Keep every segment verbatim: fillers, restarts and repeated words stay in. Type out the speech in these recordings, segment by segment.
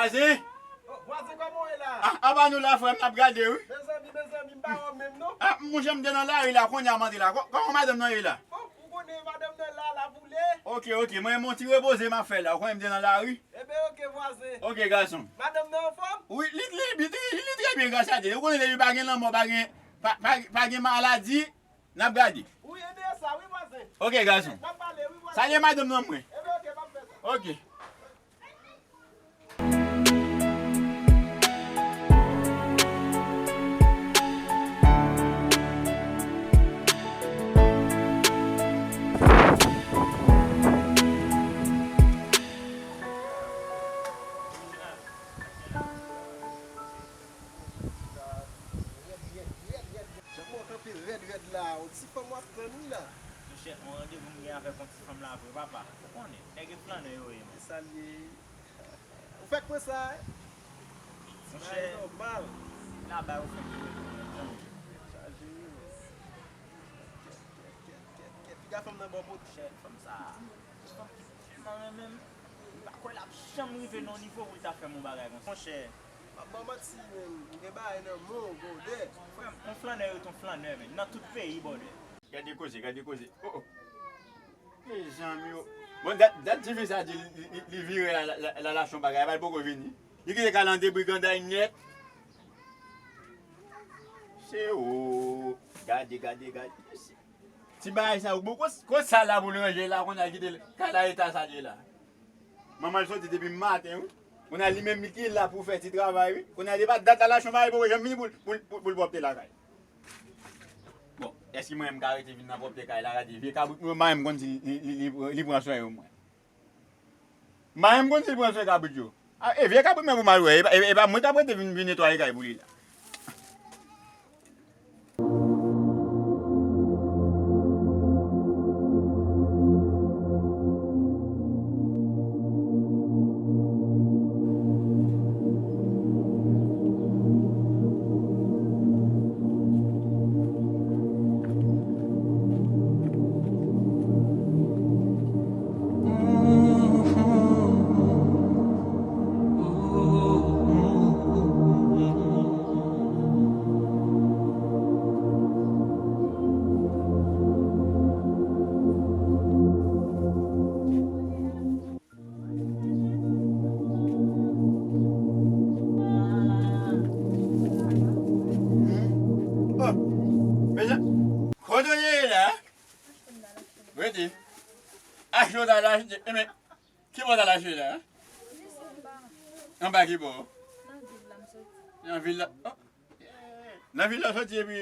Vwazen! Oh, vwazen, kòman w ye la? Ah, anba nou la, frè m, n ap gade, wi. Mezanmi, mezanmi, m pa wè w menm, non. Ah, monchè, m te nan lari la, kounye a m antre la. Kò-, kòman madanm nan ye la? Oh, ou konnen madanm nan la, la boule. Ok, ok, mwen, mwen ti repoze m ap fè la. Ou konnen m te nan lari. Eben, ok, vwazen. Ok, gason. Madanm nan anfòm? Wi, li, li, li, li, li trè byen, gras a Dye. Ou konnen depi pa gen lanmò, pa gen, pa, pa, pa gen maladi, n ap gade. Wi, eben, sa, wi, vwazen. Ok, gason. N ap pale, wi, vwazen. Salye madanm nan mwen. Eben, ok, m ap fè sa. Ok. Jan mwen kanpe rèd rèd la, yon ti fanm w ap tann wi la. Monchè, yon randevou m gen avèk yon ti fanm la vre, papa. Ou konnen, nèg e flannè yo ye, men. Salye. Ou fèk pran sa, eh? Monchè, nòmal. Laba yo fèk jwe tou, men. Chaje wi, men. Kèt, kèt, kèt, kèt, kèt. Piga fanm nan bò kote. Monchè, fanm sa, fanm ki tèlman renmen m, m pa kwè l ap janm rive nan yon nivo pou l ta fè m yon bagay konsa. Monchè, m ap ban manti, men m gen bagay nan men w, brother. Frè m, yon flannè rete yon flannè, men, nan tout peyi, brother. Gade koze, gade koze. Oh, oh. Mezanmi, oh. Bon, dat, dat tifi sa di li, li, li vire la, la, la, la, lach yon bagay, pa l poko vini. Li kite kay la an debriganday nèt. Se, oh, gade, gade, gade. Ti bagay sa, bon, kon, kon sa la pou l ranje la, kounye a kite l, kay la eta sa l ye la. Manman l soti depi maten, wi. Kounye a li menm li ki la pou fè ti travay, wi. Kounye a depi dat la, lach yon bagay poko janm vini pou, pou, pou, pou l pwòpte lakay. Bon, èske mwen menm m ka rete vin nan pwòpte kay la, gade vye kabrit mwen, m pa menm konn si li, li, li, li pran swen yo mwen. M pa menm konn si l pran swen kabrit yo. A, e vye kabrit mwen pou m al wè, e pa, e, e pa mwen k ap rete vin, vin netwaye kay pou li la. Bon, mezanmi, kote w ye la? Rete. Achte w ta al achte, enben, ki bò w ta al achte la? Anba ki bò? Nan vil la. Oh. Nan vil la w soti epi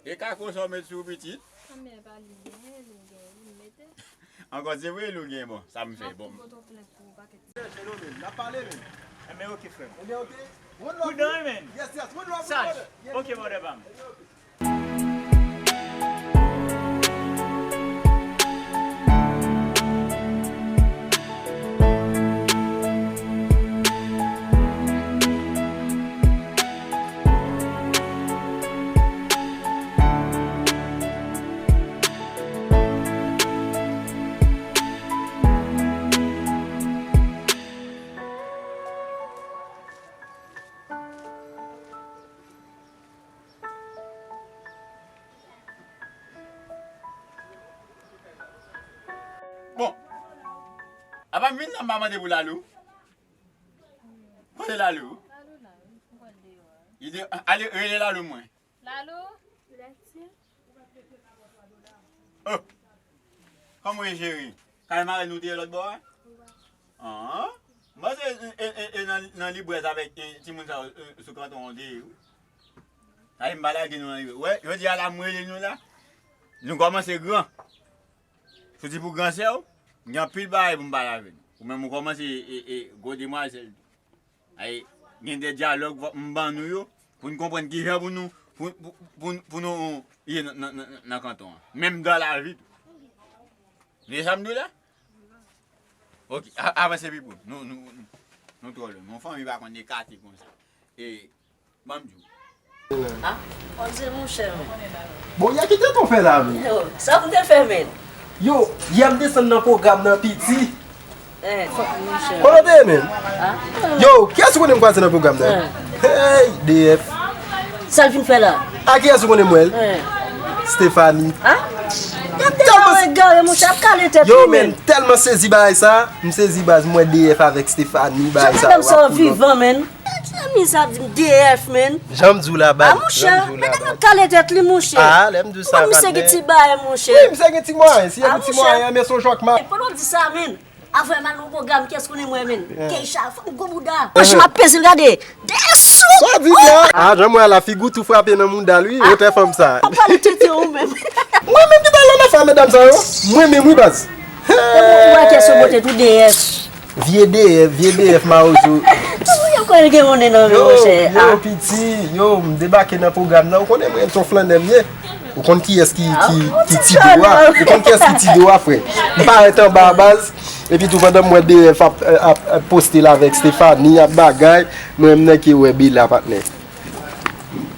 e kako sa w met sou pitit? Anmè pa li gen, li gen, li mete. Ankò se vre li gen, bon, sa m fè, bon. N ap fout ou plent pou pakèt. Chèche nou menm, n ap pale menm. Enben ok frè m. Enben ok. Pridan wi menm. Yes, yes, one love, brother. Yes, ok, brother pa m. Bon. Apa m vin nan m pa mande pou Lalou? Kote Lalou? Lalou la, wi. Mwen deyò a. Li de, ale, rele Lalou mwen. Lalou? Oh! Kòman w ye, cheri? Kay mari nou te ye lòt bò a? An? M panse e, e, e, e nan, nan librès avèk, e, timoun sa yo, e, sou kanton an te ye, wi. Sa vle m pa lage nou nan librès. Wè, jodi a la m rele nou la. Nou kòmanse gran. Soti pou gran sè w, gen anpil bagay pou m pale avè nou. Ou menm ou kòmanse, e, e, gwo demwazèl tou. Ay, gen de dyalòg fòk m ban nou yo, pou n konprann kijan pou nou, pou, pou, pou, pou nou ye nan, nan, nan, nan kanton an. Menm dan lavi tou. Li sa m di w la? Ok, a, avanse pi pou nou, nou, nou, nou twò lwen. Yon fanmi pa konn ekate konsa. E, ban m di w. Ah, w ap di monchè, men. Bon, yè ki tenten w fè la, men? Yo, sa pou m te fè, men? Yo, yè m desann nan pwogram nan piti. Kote w te ye, menm? Yo, kiyès ou konnen m kwaze nan pwogram nan? Hey, D F. Sa l vin fè la? A kiyès ou konnen m wè l? Stephanie. Yo, men, m tèlman sezi bagay sa. M sezi baz, m wè D F avèk Stephanie, bagay sa. Jan medam sa yo vivan, menm. Zanmi sa di m D F, menm. Jan m di w la, baz. A, monchè, medam nan kale tèt li, monchè. A, lè m di w sa, patnè. Misye gen ti bagay, monchè. Wi, misye gen ti mwayen. Si gen ti mwayen, men se yon jwètman. Pandan w di sa, menm. Avè m al nan pwogram, kiyès konnen mwen, menm? Keisha, fanm gwo bouda. Monchè, m ap peze l, gade. Dèyè sou. Sa w di la? A, jan m wè la, figi w tou frape nan mouda l, wi. Wotè fanm sa. W ap pale tete ou menm. Mwen menm ki t al nan afè medam sa yo. Mwen menm, wi, baz. Ou wè kiyès yo pote tou D F. Vye D F, vye D F mawozo. Yo kwè l gen monnen nan men, monchè. Yo, piti, yo, m debake nan pwogram nan. Ou konnen mwen, se yon flannè m ye. Ou konn kiyès ki, ki, ki Ti Dowa? Ou konn kiyès ki Ti Dowa, frè? M parèt anba a, baz. Epi tou, pandan m wè D F ap, ap, ap poste l avèk Stephanie, ap bagay, mwen, m nèk wè Bela, patnè.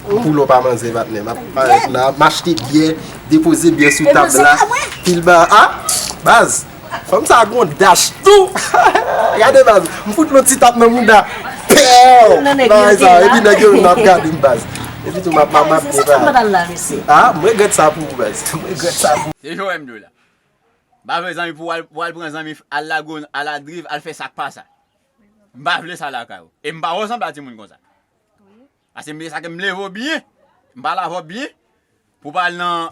M poul pa manzè, patnè. M ap parèt la, m achte byè, depoze byè sou tab la. Pil ba, a, baz. Fanm sa gon dash tou. Gade, baz, m fout l yon ti tap nan mouda. Pèw! Nan nèg yo sa, epi nèg yo menm ap gade m, baz. Epi tou, m ap, m ap, m ap. Se sa k fè m pa t al la, mesye. A, m regrèt sa pou ou, baz. M regrèt sa pou ou. Se Joel m di w la. M pa vle zanmi pou al, pou al pran zanmi, al lage w, al adriv, al fè sa k pa sa. M pa vle sa lakay ou. E m pa wè w sanble a timoun konsa. Paske m, sa ke m leve w byen, m pale avè w byen, pou w pa al nan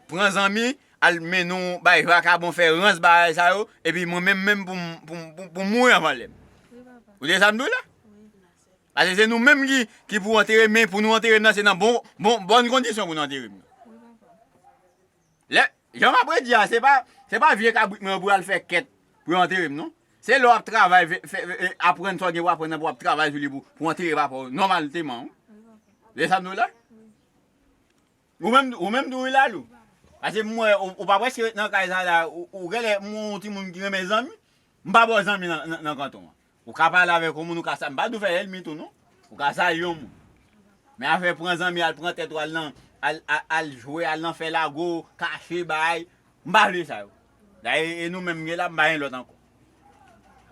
pran zanmi, al mennen w bay vakabon, fè rans bagay sa yo, epi mwen menm, menm pou m, pou m, pou m, pou m mouri anvan lè m. Ou tande sa m di w la? Paske se nou menm ki, ki pou antere m, men pou nou antere m nan, se nan bon, bon, bòn kondisyon pou nou antere m nan. Lè, jan m ap redi a, se pa, se pa vye kabrit mwen yo pou al fè kèt pou yo antere m, non. Se lè w ap travay, fè, fè, e, aprann sa w gen pou aprann nan, pou w ap travay sou li pou, pou antere papa w nòmalman, wi. Se sa m di w la? Ou menm, ou menm tou, wi, Lalou. Paske m wè, ou, ou pa prèske ret nan kay sa la, ou, ou genlè, m wè yon timoun ki renmen zanmi. M pa ba w zanmi nan, nan, nan kanton an. Ou ka pale avèk yon moun, ou ka sa, m pa di w fè lènmi tou, non. Ou ka salye yon moun. Men afè pran zanmi, al pran tèt ou, al nan, al, al, al jwe, al nan fè lago, kache, bay, m pa vle sa yo. Dayè, e nou menm gen la, m pa gen lòt ankò.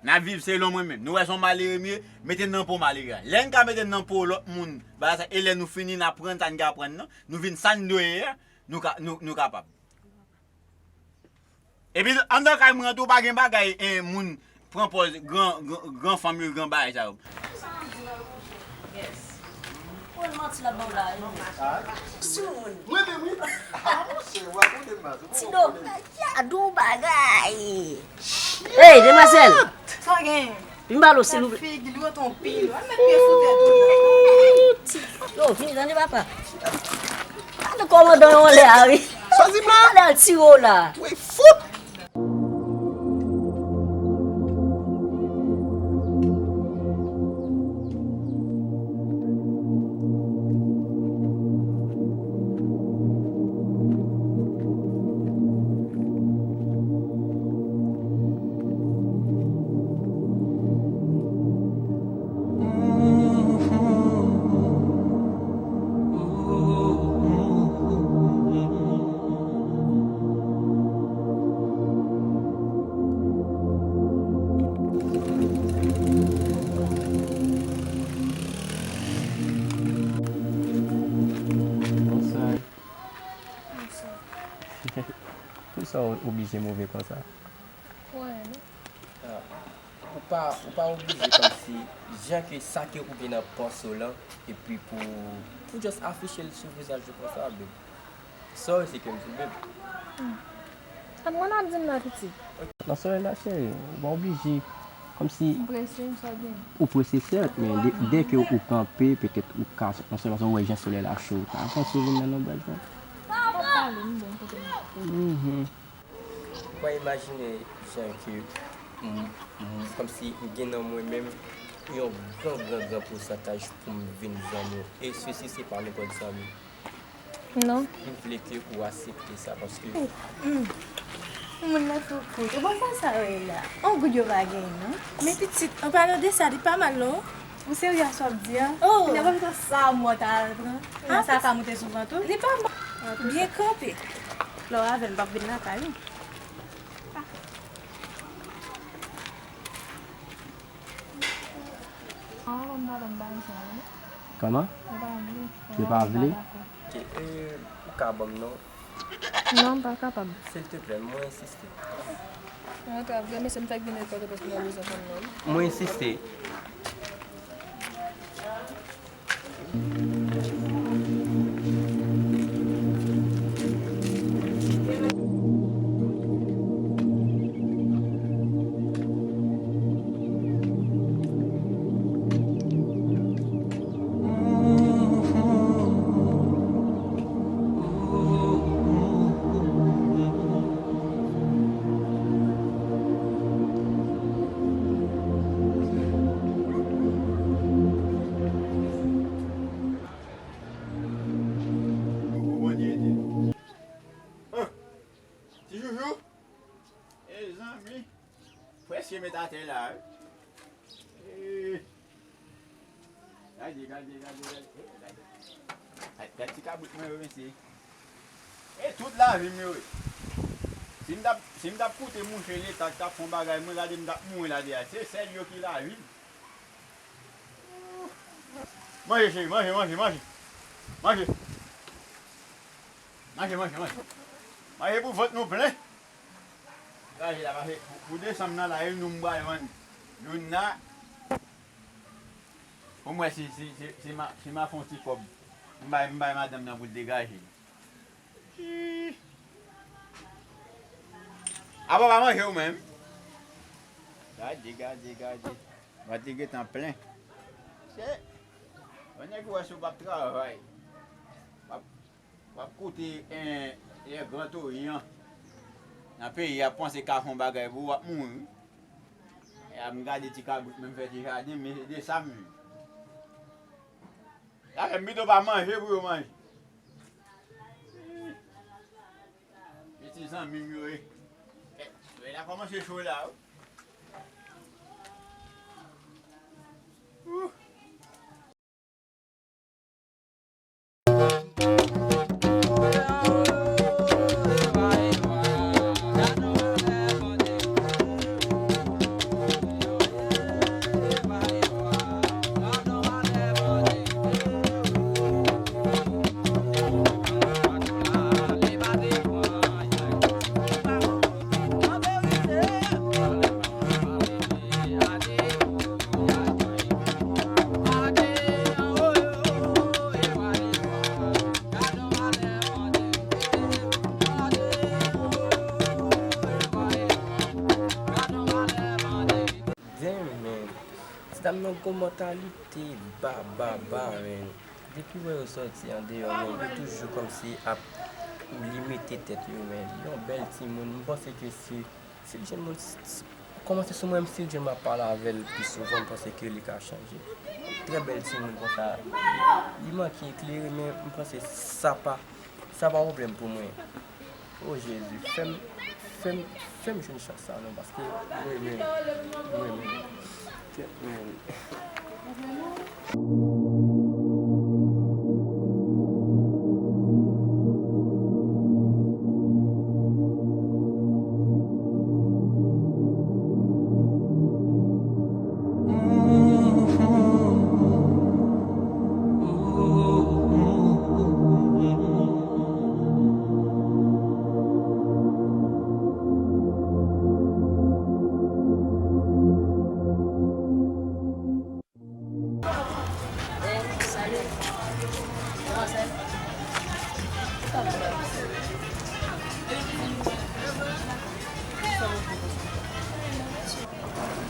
N ap viv selon mwen menm. Nou wè se yon malere m ye, mete n nan po malere a. Lè n ka mete n nan po lòt moun, bagay sa, e lè nou fini, n aprann sa n gen aprann nan, nou vin sa n dwe ye a, nou ka, nou, nou kapab. Epi, anndan kay mwen an tou, pa gen bagay, en, moun pran pòz gran, gran, gran fanm yo, gran bagay sa yo. Ou wè l manti l ap ba w la, e. Sou moun. Mwen menm, wi. A, monchè, w ap konnen m, baz. Ti do, a do bagay. Hey, demwazèl. Sa w gen? Vin ba l, silvouplè. Figi l wot anpil. Al met pye sou tèt ou. Yo, vini, tande papa. Tande kòmandan yo anlè a, wi. Swazi blan. Tande al tire w la. Wi, fout. Bonswa. Bonswa. Poukisa w oblije move konsa? Pou anyen, non. Ah, ou pa, ou pa oblije kòmsi jan ke sa ke ou gen nan panse w lan, epi pou, pou just afiche l sou vizaj ou konsa, babe. Sa w se ke m di, babe. Hmm. Sa m konn ap di m nan, pitit? Nan solèy la, cheri, ou pa oblije, kòmsi. M prese, m sa gen. Ou prese, sèt, men de, dèke ou kanpe, petèt ou ka, nan solèy la, ou wè jan solèy la cho, ou ta panse vin nan non, baz la. Pale, m bon kote m. Mhm. Ou pa imajine jan ke m, m, kòmsi m gen nan mwen menm yon gran, gran, gran pousantaj pou m vin zanmi w. E sesi se pa nenpòt zanmi. Non. M vle ke ou aksepte sa paske. Mm. Moun nan sou kout. Ou pa sa sa wè la. On goud yo pa gen, non. Men pitit, an palan de sa, li pa mal, non. Ou serye a sa w ap di a? Oh. Finalman, sa mò ta al pran. Ah, sa ka moute souvan tou. Li pa mal. Byen kanpe. Lè w avè l, m p ap vin lakay ou. Ah. Mwen pa konn papa m pa renmen sa yo, non. Kòman? Mwen pa vle. Yo pa vle? Mwen pa dakò. Ok, e, ou ka ban m non? Non, m pa kapab. Silteplè, mwen ensiste. Mwen ka vle, men se m fèk vin ret Pòtoprens pou mwen bezwen konn non. Mwen ensiste. Ti Joujou? E zanmi. Prèske met atè la, wi. E. Gade, gade, gade, gade. E, gade. Gade, gade ti kabrit mwen yo, mesye. E tout lavi m yo, wi. Si m t ap, si m t ap koute mouche Leta k t ap fè yon bagay, mwen gade m t ap mouri la deyò. Se sèl yo ki lavi m. Manje, cheri, manje, manje, manje. Manje. Manje, manje, manje. Manje pou vant nou plen. Gade la, pase pou, pou desanm nan la, e nou m pral vann youn la. Pou m wè si, si, si, si m a, si m a fè yon ti kòb. M bay, m bay madanm nan pou l degaje. Ih. Apa w pa manje ou menm? Gade, gade, gade. Vant li gentan plen. Se yon nèg ou wè si w p ap travay. W ap, w ap koute, en, lè Gran Toryan nan peyi a panse ka fè yon bagay pou ou, w ap mouri. E a m gade ti kabrit menm fè ti jaden, men se de sa m viv. Sa fè m pito pa manje pou yo manje. Ih. Piti zanmi m yo ye. Solèy la kòmanse cho la, wi. Ouh. Damn, man. Ti dam nan gon mantalite ba, ba, ba, man. Depi wè yo sòti andeyò, men yo toujou kòmsi ap limite tèt yo, men yon bèl timoun. M panse ke si, si l jwenn moun, s-, s-, kòmanse sou mwen, si l jwenn m ap pale avè l pi souvan, m panse ke li ka chanje. Trè bèl timoun konsa. Li manke eklere, men m panse sa pa, sa pa pwoblèm pou mwen. O Jezi, fè m, fè m, fè m jwenn chans sa non, paske mwen menm, mwen menm, kèt mwen.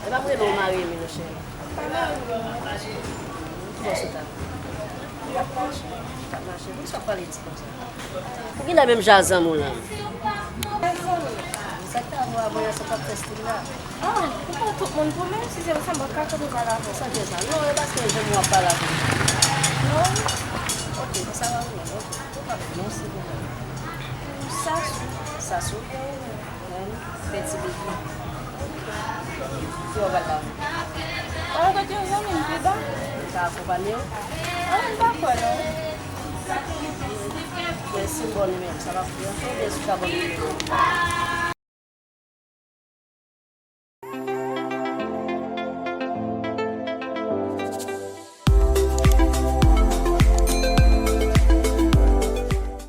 E pa pou rele w marye, monchè. M pa marye. Ki bò sot la? L ap mache. L ap mache. Poukisa w pale di konsa? Ou genlè menm jan ak zanmi w lan? Sa k ta vo a voye sa p ap fè stil la. Ah, ou pran tout moun pou menm, si se konsa, m p ap ka kanpe pale avè w. Sa k fè sa? Non, e paske m jwenn w ap pale avè m. Non. Ok, konsa va vre. Ok. Ou pa non, silvouplè. Sasou. Sasou? Menm, fè ti bebe. Ki w pral la? Pral kot yon zanmi m pi ba. Ou ka akonpanye w? Ah, m pa kwè non. Men si m ba w nimewo m, sa p ap fè anyen, oubyen si w ka ban m nimewo w?